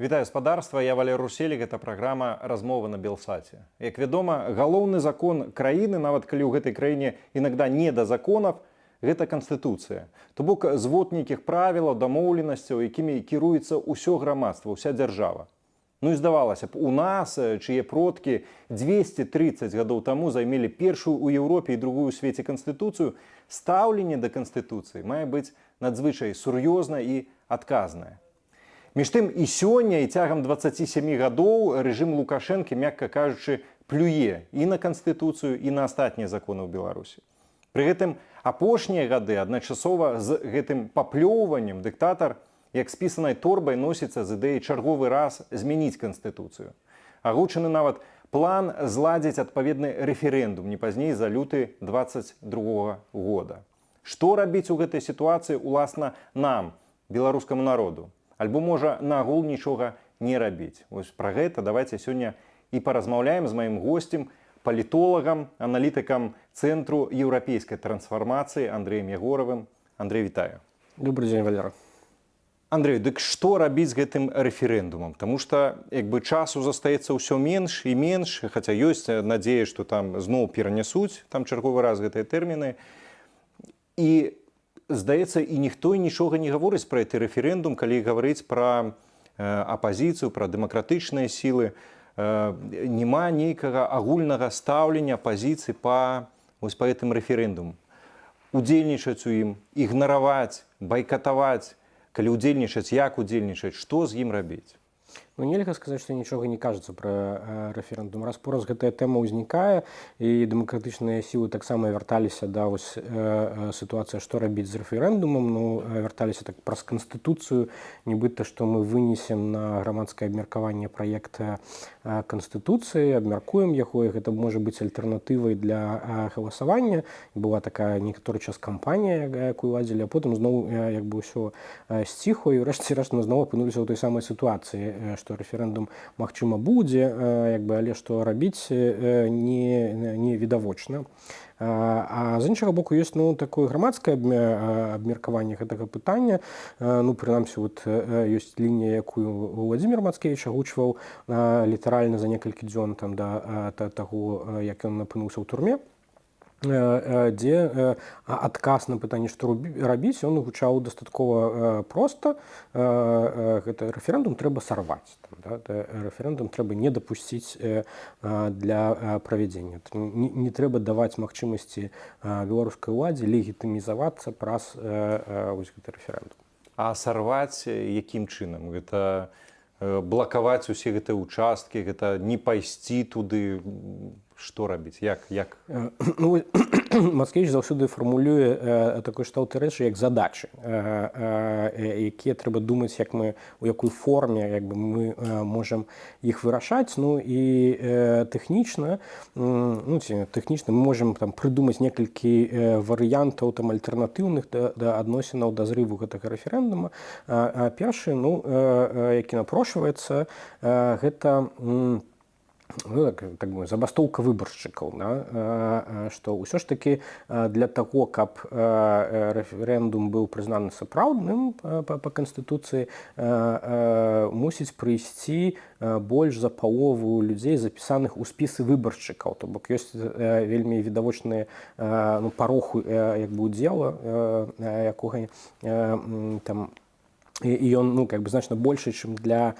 Вітаю, спадарства, я Валер Руселік, гэта праграма «Размова на Белсаце». Як вядома, галоўны закон краіны, нават калі ў гэтай краіне иногда не да законаў, гэта канстытуцыя. То бок звод нейкіх правілаў, дамоўленасцяў, якімі кіруецца ўсё грамадства, ўся дзяржава. Ну і здавалася б, у нас, чые продкі 230 гадоў таму займелі першую ў Еўропе і другую ў свеце канстытуцыю, стаўленне да канстытуцыі мае быць надзвычай сур'ёзнае і адказнае. Між тым і сёння, і цягам 27 гадоў рэжым Лукашэнкі, мякка кажучы, плюе і на канстытуцыю, і на астатнія законы ў Беларусі. Пры гэтым апошнія гады адначасова з гэтым паплёўваннем дыктатар як з пісанай торбай носіцца з ідэяй чарговы раз змяніць канстытуцыю. Агучаны нават план зладзіць адпаведны рэферэндум не пазней за люты 22 года. Што рабіць у гэтай сітуацыі уласна нам, беларускаму народу? Альбо, можа, наогул нічога не рабіць? Вось пра гэта давайте сёння і паразмаўляем з маім госцем, палітолагам, аналітыкам Цэнтру еўрапейскай трансфармацыі Андреем Ягоравым. Андрей, вітаю. Добрый день, Валера. Андрей, дык што рабіць з гэтым рэферэндумам? Таму што як бы часу застаецца ўсё менш і менш, хаця ёсць надзея, што там зноў перанясуць там чарговы раз гэтыя тэрміны. І здаецца, і ніхто і нічога не гаворыць пра гэты рэферэндум, калі гаварыць пра апазіцыю, пра дэмакратычныя сілы, няма нейкага агульнага стаўлення апазіцыі па вось па гэтым рэферэндум. Удзельнічаць у ім, ігнараваць, байкатаваць, калі удзельнічаць, як удзельнічаць, што з ім рабіць? Ну, нельга сказаць, што нічога не кажацца пра рэферэндум. Раз пораз гэтая тэма ўзнікае, і дэмакратычныя сілы таксама вярталіся да вось сітуацыя, што рабіць з рэферэндумам, ну, вярталіся так праз канстытуцыю, нібыта што мы вынесем на грамадскае абмеркаванне праект канстытуцыі, абмяркуем яго, і гэта можа быць альтэрнатывай для галасавання. Была такая некаторы час кампанія, якую ладзілі, а потым зноў як бы ўсё сціхло, і ўрэшце рэшт мы зноў апынуліся ў той самай сітуацыі, што рэферэндум, магчыма, будзе, як бы, але што рабіць, не відавочна. А з іншага боку, ёсць, ну, такое грамадскае абмеркаванне гэтага пытання. Ну, прынамсі, вот ёсць лінія, якую Владимир Мацкевич агучваў літаральна за некалькі дзён там да таго, як ён апынуўся ў турме, дзе адказ на пытанне, што рабіць, ён гучаў дастаткова проста: гэта рэферэндум трэба сарваць там, да, рэферэндум трэба не дапусціць для правядзення, не трэба даваць магчымасці беларускай уладзе легітымізавацца праз вось гэты рэферэндум. А сарваць якім чынам? Гэта блакаваць усе гэтыя участкі, гэта не пайсці туды, што рабіць, як? Ну, Мацкевич заўсёды фармулюе такой шталты рэчы, як задачы, якія трэба думаць, як мы, у якой форме як бы мы можам іх вырашаць. Ну і тэхнічна, ну, ці тэхнічна мы можам там прыдумаць некалькі варыянтаў там альтэрнатыўных да адносінаў да зрыву гэтага рэферэндума. Першы, ну, які напрошваецца, гэта, ну, так бы, забастоўка выбаршчыкаў, да? Што ўсё ж такі для таго, каб рэферэндум быў прызнаны сапраўдным па канстытуцыі, мусіць прыйсці больш за палову людзей, запісаных у спісы выбаршчыкаў. То бок ёсць вельмі відавочны, ну, парог як бы удзела, якога там і ён, ну, как бы значна большы, чым для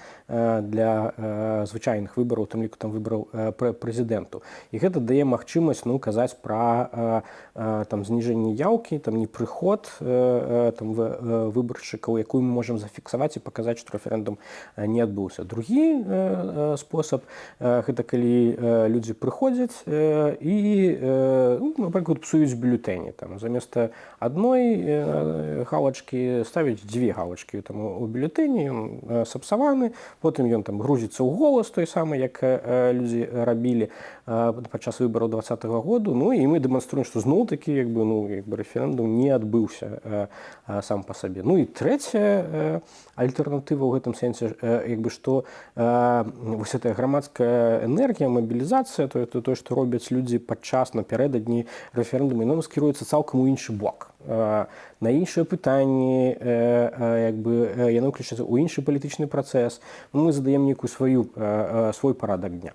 звычайных выбараў, тым ліку там выбараў прэзідэнту. І гэта дае магчымасць, ну, казаць пра там зніжэнне яўкі, там непрыход там выбаршчыкаў, якую мы можам зафіксаваць і паказаць, што рэферэндум не адбыўся. Другі спосаб — гэта калі людзі прыходзяць і, ну, напрыклад, псуюць бюлетэні, там заместа адной галачкі ставяць дзве галачкі. там у бюлетэні, ён сапсаваны, потым ён там грузіцца ў «Голас» той самы, як людзі рабілі падчас выбараў 20-го году. Ну і мы дэманструем, што зноў такі як бы, ну, як бы рэферэндум не адбыўся сам па сабе. Ну і трэцяя альтэрнатыва ў гэтым сэнсе, як бы, што вось гэтая грамадская энергія, мабілізацыя, то, што робяць людзі падчас, напярэдадні рэферэндуму, яно скіруецца цалкам у іншы бок, на іншыя пытанні, як бы яно ўключаецца ў іншы палітычны працэс. Ну, мы задаем нейкую свой парадак дня.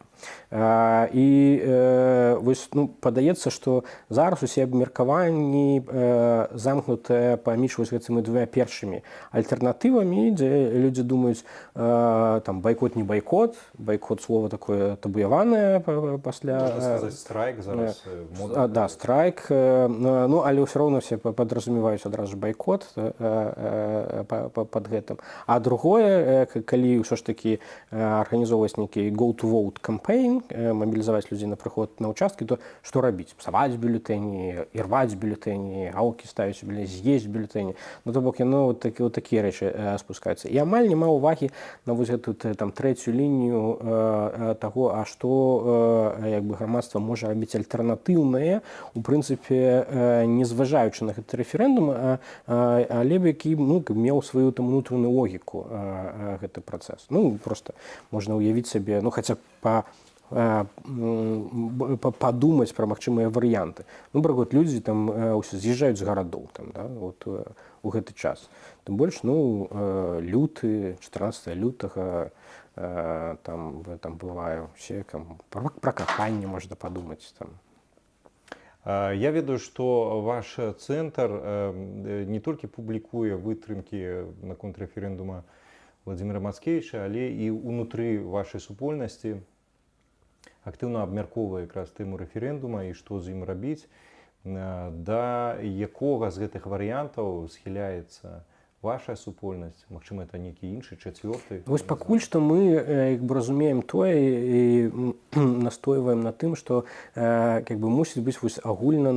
І вось, ну, падаецца, што зараз усе абмеркаванні замкнутыя паміж вось гэтымі двумя першымі альтэрнатывамі, дзе людзі думаюць, там, байкот, не байкот, байкот — слова такое табуяванае пасля. Можна сказаць, страйк зараз, мода. А, да, страйк, ну, але ўсё роўна все падразумеваюць адразу ж байкот под гэтым. А другое, калі ўсё ж такі арганізоўваць нейкі go to vote campaign, мабілізаваць людзей на прыход на ўчасткі, то што рабіць? Псаваць бюлетэні, ірваць бюлетэні, галкі ставіць у бюлетэні, з'есць бюлетэні? Ну, то бок яно вот такі, вот такія рэчы спускаюцца, і амаль няма ўвагі на вось гэту там трэцюю лінію таго, а што як бы грамадства можа рабіць альтэрнатыўнае, у прынцыпе, не зважаючы на гэты рэферэндум, але б які, ну, каб меў сваю там унутраную логіку гэты працэс. Ну, просто можна ўявіць сабе, ну, хаця падумаць пра магчымыя варыянты. Ну, напрыклад, людзі там ўсё з'язджаюць з гарадоў там, да, вот, у гэты час. Тым больш, ну, люты, 14 лютага, там бывае все там, пра каханне можна падумаць там. Я ведаю, што ваш цэнтр не толькі публікуе вытрымкі наконт рэферэндума Владимира Мацкевича, але і ўнутры вашай супольнасці актыўна абмяркоўвае якраз тэму рэферэндума і што з ім рабіць. Да якога з гэтых варыянтаў схіляецца ваша супольнасць? Магчыма, это нейкі іншы, чацвёрты? Вось пакуль што мы як бы разумеем тое і настойваем на тым, што как бы мусіць быць вось агульна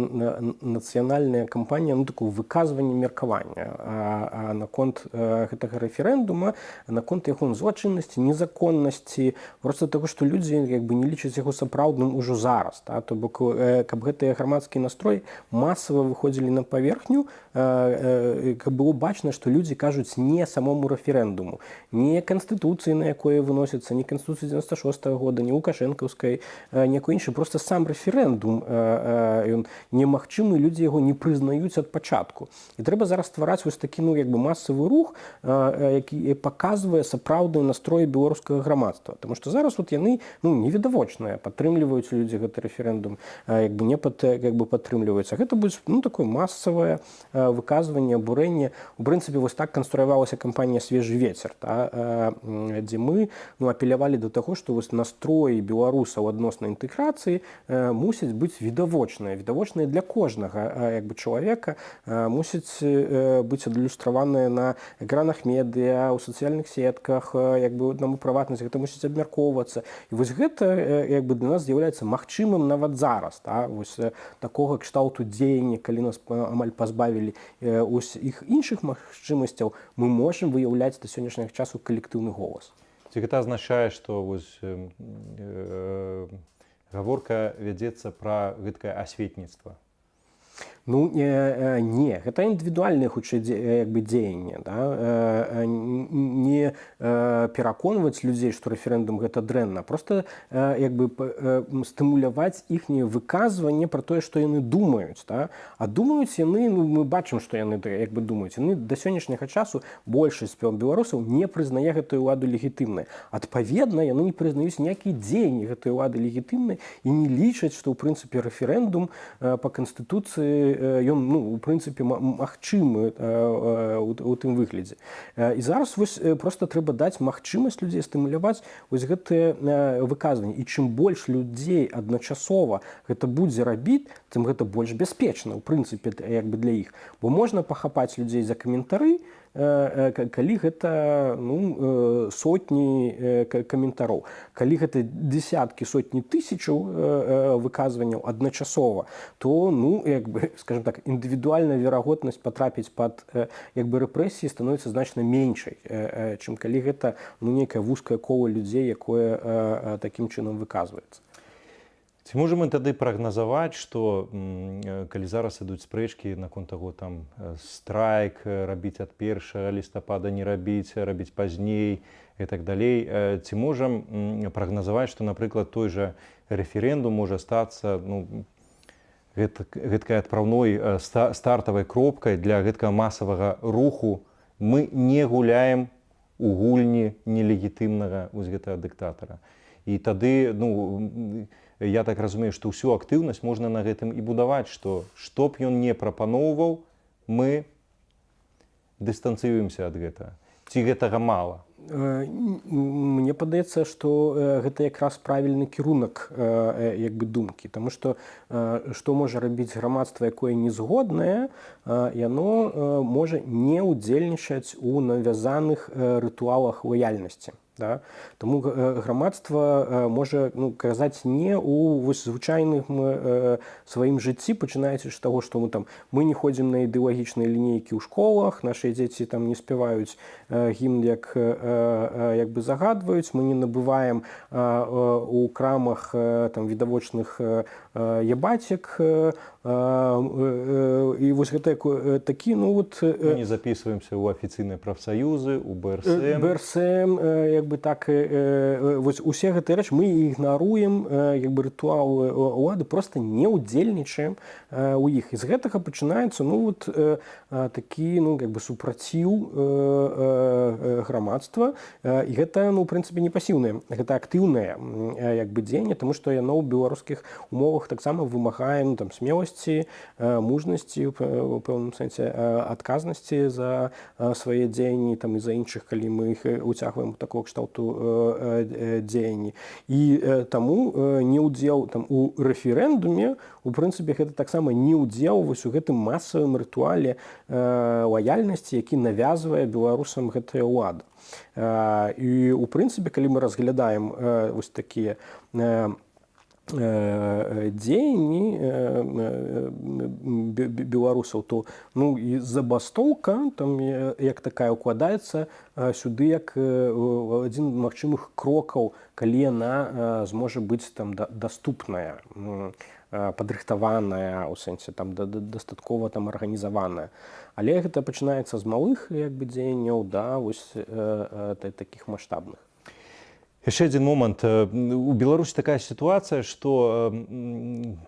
нацыянальная кампанія, ну, такое выказванне меркавання наконт гэтага рэферэндума, наконт яго злачыннасці, незаконнасці, просто таго, што людзі як бы не лічаць яго сапраўдным ужо зараз, та? То бок каб гэтыя грамадскі настрой масава выходзілі на паверхню, каб было бачна, што людзі кажуць не самому рэферэндуму, не канстытуцыі, на якое выносіцца, не канстытуцыі 96 -го года, не лукашэнкаўскай, ніякой іншай, просто сам рэферэндум, ён немагчымы, людзі яго не прызнаюць ад пачатку. І трэба зараз ствараць вось такі, ну, як бы масавы рух, які паказвае сапраўдныя настроі беларускага грамадства. Таму што зараз вот яны, ну, невідавочныя, падтрымліваюць людзі гэты рэферэндум, як бы не пад, як бы падтрымліваюцца. Гэта будзе, ну, такое масавае выказванне, абурэнне. У прынцыпе, вось так канструявалася кампанія «Свежы ветер», та, дзе мы, ну, апелявалі да таго, што вось настроі беларусаў адносна інтэграцыі мусяць быць відавочныя, відавочныя для кожнага як бы чалавека, мусяць быць адлюстраваныя на экранах медыа, у сацыяльных сетках, як бы нам у прыватнасці гэта мусіць абмяркоўвацца. І вось гэта як бы для нас з'яўляецца магчымым нават зараз, та? Вось такога кшталту дзеяння, калі нас амаль пазбавілі ось іх іншых магчымасцяў, мы можам выяўляць да сённяшняга часу калектыўны голас. Ці гэта азначае, што вось гаворка вядзецца пра гэткае асветніцтва? Ну, не, гэта індывідуальнае хутчэй як бы дзеянне, да? Не пераконваць людзей, што рэферэндум — гэта дрэнна, просто як бы стымуляваць іхняе выказванне пра тое, што яны думаюць, да? А думаюць яны, ну, мы бачым, што яны як бы думаюць. Яны да сённяшняга часу, большасць беларусаў не прызнае гэтую ўладу легітымнай. Адпаведна, яны не прызнаюць ніякія дзеянні гэтай улады легітымнай і не лічаць, што ў прынцыпе рэферэндум па канстытуцыі ён, ну, у прынцыпе магчымы у тым выглядзе. І зараз вось просто трэба даць магчымасць людзей, стымуляваць вось гэтыя выказванні. І чым больш людзей адначасова гэта будзе рабіць, тым гэта больш бяспечна, у прынцыпе, як бы для іх. Бо можна пахапаць людзей за каментары. калі гэта, ну, сотні каментароў. Калі гэта десяткі, сотні тысячаў выказванняў адначасова, то, ну, як бы, скажем так, індывідуальная верагоднасць патрапіць пад, як бы, рэпрэсіі становіцца значна меншай, чым калі гэта, ну, нейкае вузкае кола людзей, якое такім чынам выказваецца. Ці можам мы тады прагназаваць, што калі зараз ідуць спрэчкі наконт таго, там, страйк рабіць ад 1 лістапада, не рабіць, рабіць пазней і так далей, ці можам прагназаваць, што, напрыклад, той жа рэферэндум можа стацца, ну, гэткай адпраўной стартавай кропкай для гэткага масавага руху: мы не гуляем у гульні нелегітымнага вось гэтага дыктатара? І тады, ну, я так разумею, што ўсю актыўнасць можна на гэтым і будаваць, што што б ён не прапаноўваў, мы дыстанцыюемся ад гэтага. Ці гэтага мала? Мне падаецца, што гэта якраз правільны кірунак, як бы, думкі. Таму што што можа рабіць грамадства, якое не згоднае? Яно можа не ўдзельнічаць у навязаных рытуалах лаяльнасці. Да? Таму грамадства можа, ну, казаць не у вось звычайным сваім жыцці, пачынаючы з таго, што мы там, мы не ходзім на ідэалагічныя лінейкі ў школах, нашыя дзеці там не спяваюць гімн, як бы загадваюць, мы не набываем у крамах там відавочных ябацек, і вось гэта такі, ну вот. Мы не записываемся ў афіцыйныя прафсаюзы, у БРСМ. БРСМ, як бы, так, вось усе гэтыя рэчы мы ігнаруем, як бы, рытуал улады, просто не ўдзельнічаем у іх. І з гэтага пачынаецца, ну вот, такі, ну, как бы, супраціў грамадства. І гэта, ну, у прынцыпе, не пасіўнае, гэта актыўнае, як бы, дзеянне, таму што яно ў беларускіх умовах таксама вымагае, ну, там, смеласці, мужнасці, у пэўным сэнсе адказнасці за свае дзеянні там і за іншых, калі мы іх уцягваем у такого кшталту дзеянні. І таму не ўдзел там у рэферэндуме, у прынцыпе, гэта таксама не ўдзел вось у гэтым масавым рытуале лаяльнасці, які навязвае беларусам гэтая ўлада. І у прынцыпе, калі мы разглядаем вось такія дзеянні беларусаў, то, ну, і забастоўка там як такая укладаецца сюды як адзін магчымых крокаў, калі яна зможа быць там даступная, падрыхтаваная, у сэнсе там дастаткова там арганізаваная. Але гэта пачынаецца з малых, як бы, дзеянняў да вось такіх маштабных. Яшчэ адзін момант. У Беларусі такая сітуацыя, што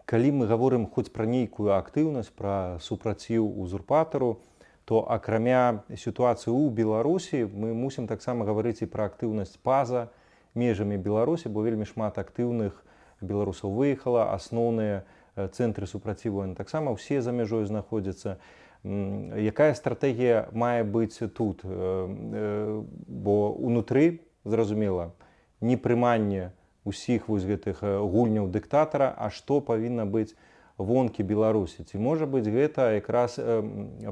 калі мы гаворым хоць пра нейкую актыўнасць, пра супраціў узурпатару, то, акрамя сітуацыі ў Беларусі, мы мусім таксама гаварыць і пра актыўнасць па-за межамі Беларусі, бо вельмі шмат актыўных беларусаў выехала, асноўныя цэнтры супраціву, яны таксама ўсе за мяжой знаходзяцца. Якая стратэгія мае быць тут? Бо унутры, зразумела, непрыманне усіх вось гэтых гульняў дыктатара, а што павінна быць вонкі Беларусі? Ці можа быць гэта якраз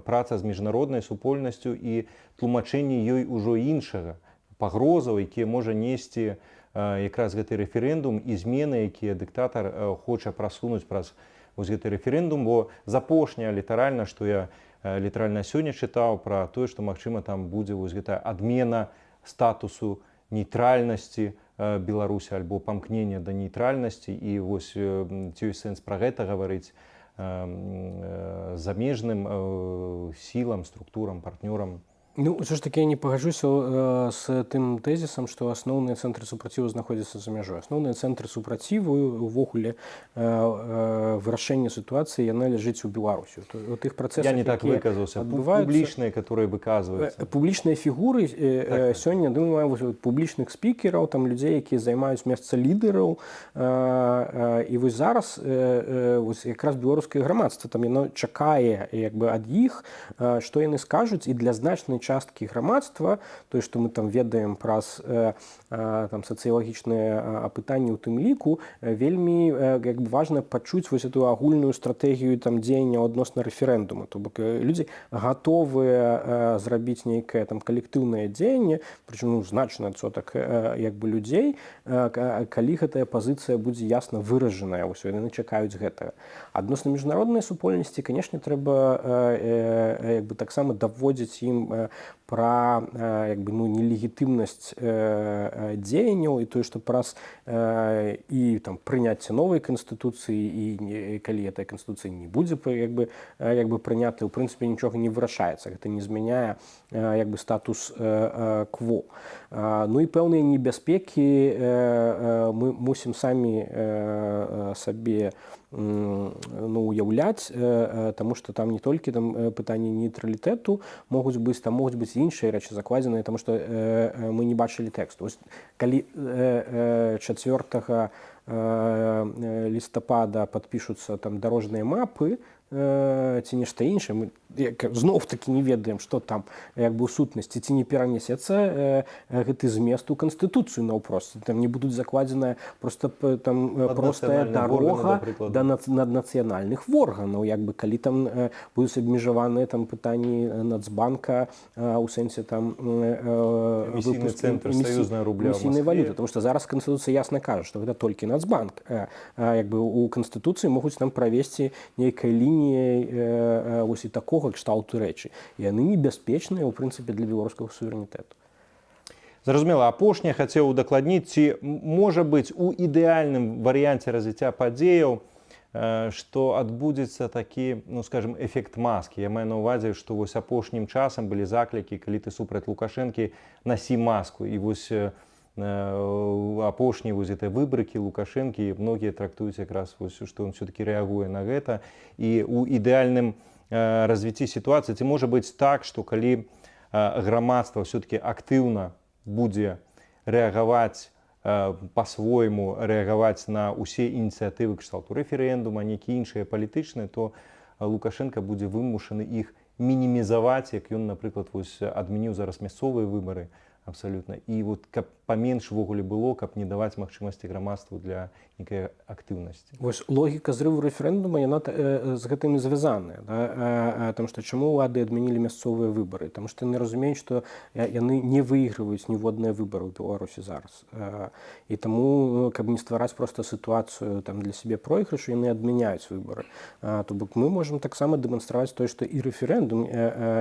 праца з міжнароднай супольнасцю і тлумачэнне ёй ужо іншага, пагрозаў, якія можа несці якраз гэты рэферэндум і змены, якія дыктатар хоча прасунуць праз вось гэты рэферэндум? Бо з апошняе літаральна, што я літаральна сёння чытаў пра тое, што, магчыма, там будзе вось гэтая адмена статусу нейтральнасці Беларусі альбо памкнення да нейтральнасці, і вось ці ёсць сэнс пра гэта гаварыць замежным сілам, структурам, партнёрам? Ну, ўсё ж таки я не пагаджуся з тым тэзісам, што асноўныя цэнтры супраціву знаходзяцца за мяжой. Асноўныя цэнтры супраціву, увогуле вырашэнне сітуацыі, яна ляжыць у Беларусі. У тых працэсах, Я не так якія выказаўся. адбываюцца. Публічныя, которые выказваюцца. Публічныя фігуры Так. сёння, думаю, вось, вот, публічных спікераў, там, людзей, якія займаюць месца лідараў, і вось зараз вось якраз беларускае грамадства там, яно чакае, як бы, ад іх, што яны скажуць, і для значнай часткі грамадства, тое, што мы там ведаем праз там сацыялагічныя апытанні ў тым ліку, вельмі як бы важна пачуць вось эту агульную стратэгію там дзеяння адносна рэферэндуму. То бок людзі гатовыя зрабіць нейкае там калектыўнае дзеянне, прычым, ну, значны адсотак як бы людзей, калі гэтая пазіцыя будзе ясна выражаная. Вось яны чакаюць гэтага. Адносна міжнароднай супольнасці, канешне, трэба як бы таксама даводзіць ім пра як бы, ну, нелегітымнасць дзеянняў і тое, што праз і там прыняцце новай канстытуцыі і калі эта канстытуцыя не будзе як бы прынята, у прынцыпе, нічога не вырашаецца, гэта не змяняе як бы статус кво. Ну і пэўныя небяспекі мы мусім самі сабе, ну, уяўляць, таму што там не толькі там пытанні нейтралітэту могуць быць, там могуць быць іншыя рэчы закладзеныя, таму што мы не бачылі тэксту. Ось, калі 4 лістапада падпішуцца там дарожныя мапы ці нешта іншае, мы зноў такі не ведаем, што там як бы ў сутнасці, ці не перанесецца гэты змест у канстытуцыю наўпрост, там не будуць закладзеная просто там простая дарога да наднацыянальных органаў, як бы калі там будуць абмежаваныя там пытанні Нацбанка у сэнсе там цэнтр саюзная рубля. Валюты, потому что зараз канстытуцыя ясна кажа, што гэта толькі Нацбанк. Як бы у канстытуцыі могуць нам правесці нейкай лініяй вось і такога кшталту рэчы, яны небяспечныя ў прынцыпе для беларускага суверэнітэту. Зразумела. Апошняе хацеў удакладніць: ці можа быць у ідэальным варыянце развіцця падзеяў, што адбудзецца такі, ну, скажем, эфект маскі? Я маю на ўвазе, што вось апошнім часам былі заклікі: калі ты супраць Лукашэнкі, насі маску. І вось апошні вось гэтай выбрыкі Лукашэнкі многія трактуюць якраз вось, што он все-таки рэагуе на гэта. І у ідэальным развіцці сітуацыі ці можа быць так, што калі грамадства все-таки актыўна будзе рэагаваць, па-свойму рэагаваць на ўсе ініцыятывы кшталту рэферэндума, нейкія іншыя палітычныя, то Лукашенко будзе вымушаны іх мінімізаваць, як ён, напрыклад, вось адмяніў зараз мясцовыя выбары абсалютна, і вот каб паменш увогуле было, каб не даваць магчымасці грамадству для нейкай актыўнасці? Вось логіка зрыву рэферэндума, яна з гэтым і звязаная, да? Там што чаму ўлады адмянілі мясцовыя выбары? Таму што яны разумеюць, што яны не выйгрываюць ніводныя выбары ў Беларусі зараз, і таму, ну, каб не ствараць просто сітуацыю там для сябе пройгрышу, яны адмяняюць выбары. То бок мы можам таксама дэманстраваць тое, што і рэферэндум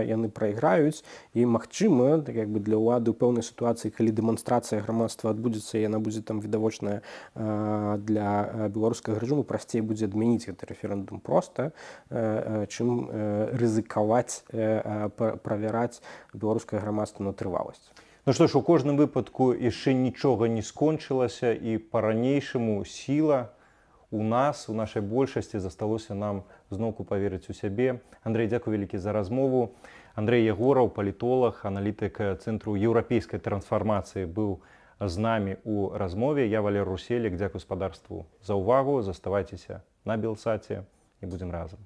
яны прайграюць, і, магчыма, так, як бы для ўлады ў пэўнай сітуацыі, калі дэманстрацыя грамадства адбудзецца, яна будзе там відавочная для беларускага рэжыму, прасцей будзе адмяніць гэты рэферэндум проста, чым рызыкаваць правяраць беларускае грамадства на трываласць. Ну што ж, у кожным выпадку яшчэ нічога не скончылася, і па-ранейшаму сіла у нас, у нашай большасці. Засталося нам зноўку паверыць у сябе. Андрей, дзякуй вялікі за размову. Андрей Ягораў, палітолаг, аналітык Цэнтру еўрапейскай трансфармацыі, быў з намі у размове. Я Валер Руселік, дзякуй спадарству за ўвагу. Заставайцеся на Белсаце, і будзем разам.